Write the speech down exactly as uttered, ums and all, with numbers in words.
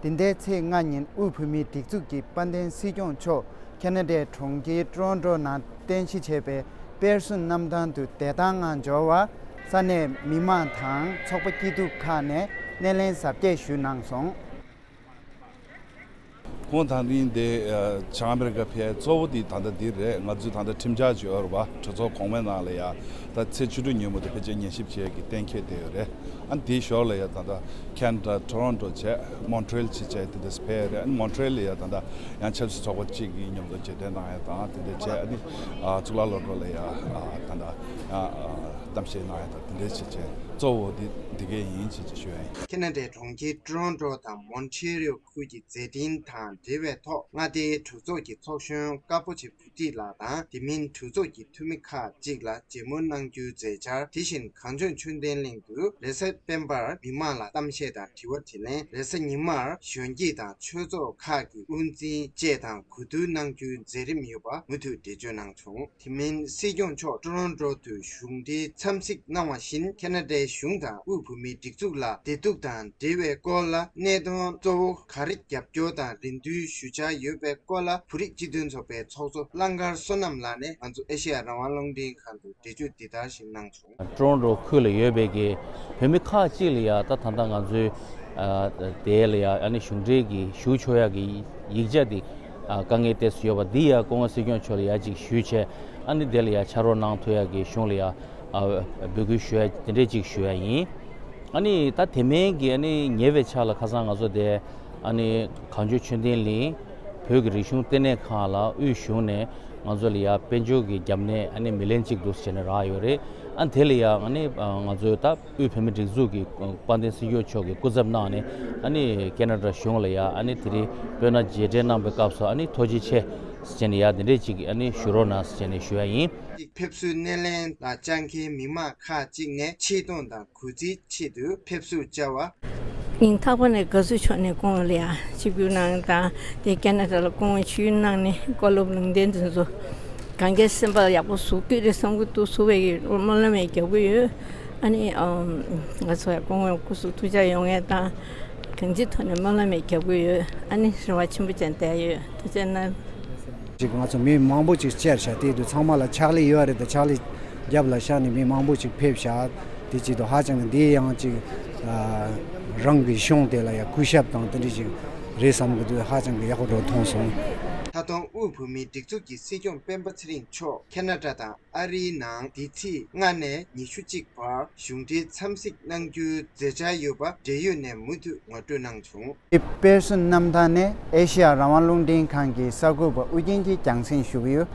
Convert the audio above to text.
འདི་ཟླའི་ཚེས་ལྔ་ཉིན་དབུས་བོད་མིའི་སྒྲིག་འཛུགས་ཀྱི་དཔལ་ལྡན་སྲིད་སྐྱོང་མཆོག་ཁེ་ན་ཌའི་གྲོང་ཁྱེར་ཊོ་རོན་ཊོ་ནང་རྟེན་གཞི་བྱས་པའི་དཔེར་བཟོ་གནམ་ཐང་དུ་བདེ་ཐང་ངང་འབྱོར་བར་ས་གནས་མི་མང་དང་ཚོགས་པ་སྐྱིད་སྡུག་ཁག་ནས་སྣེ་ལེན་གཟབ་རྒྱས་ཞུས་གནང་སོང་། ཁོང་ད་ཐེངས་འདི་བྱང་ཨ་མེ་རི་ཀ་ཕེབས་གཙོ་བོ་འདི་ད་ལྟ་འདི་རེད། ང་ཚོས་ད་ལྟ་ཁྲིམས་འཆར་ཅིག་ཡོད་རེད་པ། གྲོས་ཚོགས་གོང་མའི་ནང་ལ་ཡ་ད་ཚེས་བཅུ་དྲུག་ཉིན་མོ་དེ་ཕལ་ཆེར་ཉན་ཞིབ་བྱེད་ཀྱི་གཏན་འཁེལ་བསྡད་ཡོད་རེད། ཨ་ནི་དེའི་ཞོར་ལ་ཡ་ད་ལྟ་ཁེ་ན་ཌ་ཊོ་རོན་ཊོ་བྱས་མོན་ཊི་རེལ་བྱས་བྱས་དེ་འདྲས་ཕེབས་རེད། ཨ་ནི་མོན་ཊི་རེལ་ལ་ཡ་ད་ལྟ་ཡང་ཆབ་སྲིད་ཚོགས་པ་གཅིག་གི་མཉམ་དུ་རྗེས་དྲན་གནང་ཡ་དང་དེ་འདྲས་བྱས། ཨ་ནི་གཙུག་ལག་སློབ་གྲྭ་ལ་ཡ་ད་ལྟ་གཏམ་བཤད་གནང་ཡ་དང་དེ་འདྲས་བྱས་བྱས་གཙོ་བོ་འདི་འདི་གས་ཡིན་ཞེས་ཞུ་ཡ་ཡིན། ཁེ་ན་ཌའི་གྲོང་ཁྱེར་ཊོ་རོན་ཊོ་དང་མོན་ཊི་རེལ་ཁུལ་གྱི་མཛད་འཕྲིན་དང་འབྲེལ་བའི་ཐོག་མངའ་སྡེའི་གྲོས་ཚོགས་ཀྱི་ཚོགས་གཞོན་ཀ་པོ་ཆེ་བུ་ཊི་ལགས་དང་དེ་མིན་གྲོས་ཚོགས་ཀྱི་འཐུས་མི་ཁག་ཅིག་ལ་མཇལ་མོལ་གནང་རྒྱུའི་མཛད་འཆར། དེ་བཞིན་གངས་ལྗོངས་ཆོས་ལྡན་གླིང་དུ་རེས་གཟའ་སྤེན་པར་མི་མང་ལ་གཏམ་བཤད་དང་དྲི་བ་དྲིས་ལན། རེས་གཟའ་ཉི་མར་གཞོན་སྐྱེས་དང་ཆོས་ཚོགས་ཁག་གི་དབུ་འཛིན་བཅས་དང་གོ་བསྡུར་གནང་རྒྱུའི་མཛད་རིམ་ཡོད་པ་མུ་མཐུད་འགྲེལ་བརྗོད་གནང་བྱུང་། དེ་མིན་སྲིད་སྐྱོང་མཆོག་ཊོ་རོན་ཊོ་དུ་གཞུང་འབྲེལ་འཚམས་གཟིགས་གནང་བ་བཞིན་ཁེ་ན་ཌའི་གཞུང་དང་དབུས་བོད་མིའི་སྒྲིག་འཛུགས་ལ་བདེ་སྡུག་དང་འབྲེལ་བའི་སྐོར་ལ་གནད་དོན་གཙོ་བོ་ག་རེ་རྒྱབ་སྐྱོར་དང་རེ་འདུན་ཞུ་འཆར་ཡོད་པའི་སྐོར་ལ་བོད་རིགས་སྤྱི་མཐུན་ཚོགས་པའི་ཚོགས་གཙོ་གླང་དཀར་བསོད་ནམས་ལགས་ནས་ང་ཚོ་ཨེ་ཤེ་ཡ་རང་དབང་རླུང་འཕྲིན་ཁང་དུ་འགྲེལ་བརྗོད་འདི་ལྟར་ཞིག་གནང་བྱུང་། ཊོ་རོན་ཊོ་ཁུལ་ལ་ཡོད་པའི་གི་བོད་མི་ཁག་ཅིག་ལ་ཡ་ད་ད་ལྟ་ང་ཚོའི་ཨ་དེ་ལ་ཡ་ཨ་ནི་གཞུང་འབྲེལ་གྱི་ཞུ་ཆོག་ཡ་གི་ཡིག་ཆ་དེ་ཨ་དཀའ་ངལ་ཏོག་ཙམ་ཡོད་པ་འདི་ཡ་སྐུ་ངོ་སྲིད་སྐྱོང་མཆོག་ལ་ཡ་ཅིག་ཞུས་བྱས། ཨ་ནི་དེ་ལ་ཡ་ཕྱག་རོགས་གནང་ཐུབ་ཡ་གི་གཞུང་ལ་ཡ་ཨ་འབོད་སྐུལ་ཞུ་ཡ་དེ་འདྲས་ཅིག་ཞུ་ཡ་ཡིན། ཨ་ནི་ད་དེ་མིན་གྱི་ཨ་ནི་ཉེ་བའི་ཆར་ལ་ཁ་སང་ང་ཚོ་དེ་ཨ་ནི་གངས་ལྗོངས་ཆོས་ལྡན་གླིང་བོད་ཀྱི་རིག་གཞུང་ལྟེ་གནས་ཁང་ལ་དབུས་གཞུང་ནས་ང་ཚོ་ལ་ཡ་དཔལ་འབྱོར་གྱི་རྒྱབ་གནས་ཨ་ནི་མི་ལན་གཅིག་འདུག་ཟེར་ནས་རག་ཡོད་རེད། ཨ་ནི་དེ་ལ་ཡ་ཨ་ནི་ང་ཚོའི་ད་དབུས་བོད་མིའི་སྒྲིག་འཛུགས་ཀྱི་དཔལ་ལྡན་སྲིད་སྐྱོང་མཆོག་གི་སྐུ་ཚབ་གནང་ནས་ཨ་ནི་ཁེ་ན་ཌ་གཞུང་ལ་ཡ་ཨ་ནི་དེ་རིང་སྤོས་སྣ་རྗེས་དྲན་གནང་བའི་སྐབས་སུ་ཨ་ནི་ཐུགས་རྗེ་ཆེ་ཟེར་ནས་ཡ་དེ་འདྲས་ཅིག་ཨ་ནི་ཞུ་རོགས་གནང་ཟེར་ནས་ཞུ་ཡ་ཡིན། ཕེབས་བསུའི་སྣེ་ལེན་ལ་བཅར་མཁན་མི་མང་ཁག་ཅིག་ནས་ཆེ་མཐོང་དང་གུས་བརྩིའི་ཆེད་དུ་ཕེབས་བསུ་བཅར་བ། སྙིང་ཐག་པ་ནས་དགའ་བསུ་ཕྱོགས་ནས་སྐུ་ངོ་ལ་ཡ་ཆིབས་བསྒྱུར་གནང་དང་དེ་ཁེ་ན་ཌ་ལ་སྐུ་ངོ་ཆིབས་བསྒྱུར་གནང་ནས་བཀའ་སློབ་ལུང་བསྟན་དེ་ཚོ་གང་གའི་སེམས་པ་ཡག་པོ་བཟོ་གི་རེད་བསམ་གི་འདུག་བཟོ་བའི་སྨོན་ལམ་ཡང་རྒྱག་གི་ཡོད། ཨ་ནི་ཨམ་ང་ཚོ་ཡང་སྐུ་ངོ་སྐུ་གཟུགས་ཐུགས་ཅག་ཡོང་ངེས་དང་གང་ཅིའི་ཐོག་ནས་སྨོན་ལམ་ཡང་རྒྱག་གི་ཡོད། ཨ་ནི་རེ་བ་ཆེན་པོ་ཅན་བསྡད་ཡོད། ཐུགས་རྗེ་གནང་། ཅིག་ང་ཚོ་མི་མང་པོ་ཅིག་བཅར་བཞག་དེ་དུས་ཚང་མ་ལ་ཕྱག་ལས་ཡོད་རེད། ད་ཕྱག་ལས་རྒྱབ་ལ་བཞག་ནས་མི་མང་པོ་ཅིག་ཕེབས་བཞག་དེ་བྱེད་དུས་ཧ་ཅང་གི་འདི་ཡང་ཅིག་ཨ་རང་གི་གཞུང་དེ་ལ་ཡང་གུས་ཞབས་དང་དེ་འདྲ་ཅིག་རེད་བསམ་གི་འདུག་ཧ་ཅང་གི་ཡག་པོ་འགྲོ་མཐོང་སོང་། ད་དུང་དབུས་བོད་མིའི་སྒྲིག་འཛུགས་ཀྱི་སྲིད་སྐྱོང་སྤེན་པ་ཚེ་རིང་མཆོག་ཁེ་ན་ཌ་དང་ཨ་རིའི་ནང་འདི་ཚེས་ལྔ་ནས་ཉི་ཤུ་གཅིག་བར་གཞུང་འབྲེལ་འཚམས་གཟིགས་གནང་རྒྱུའི་མཛད་འཆར་ཡོད་པ་འབྲེལ་ཡོད་ནས་མུ་མཐུད་ངོ་སྤྲོད་གནང་བྱུང་། དཔེར་བཟོ་གནམ་ཐང་ནས་ཨེ་ཤེ་ཡ་རང་དབང་རླུང་འཕྲིན་ཁང་གི་གསར་འགོད་པ་ཨུ་རྒྱན་གྱིས་རྒྱང་སྲིང་ཞུ་གི་ཡོད།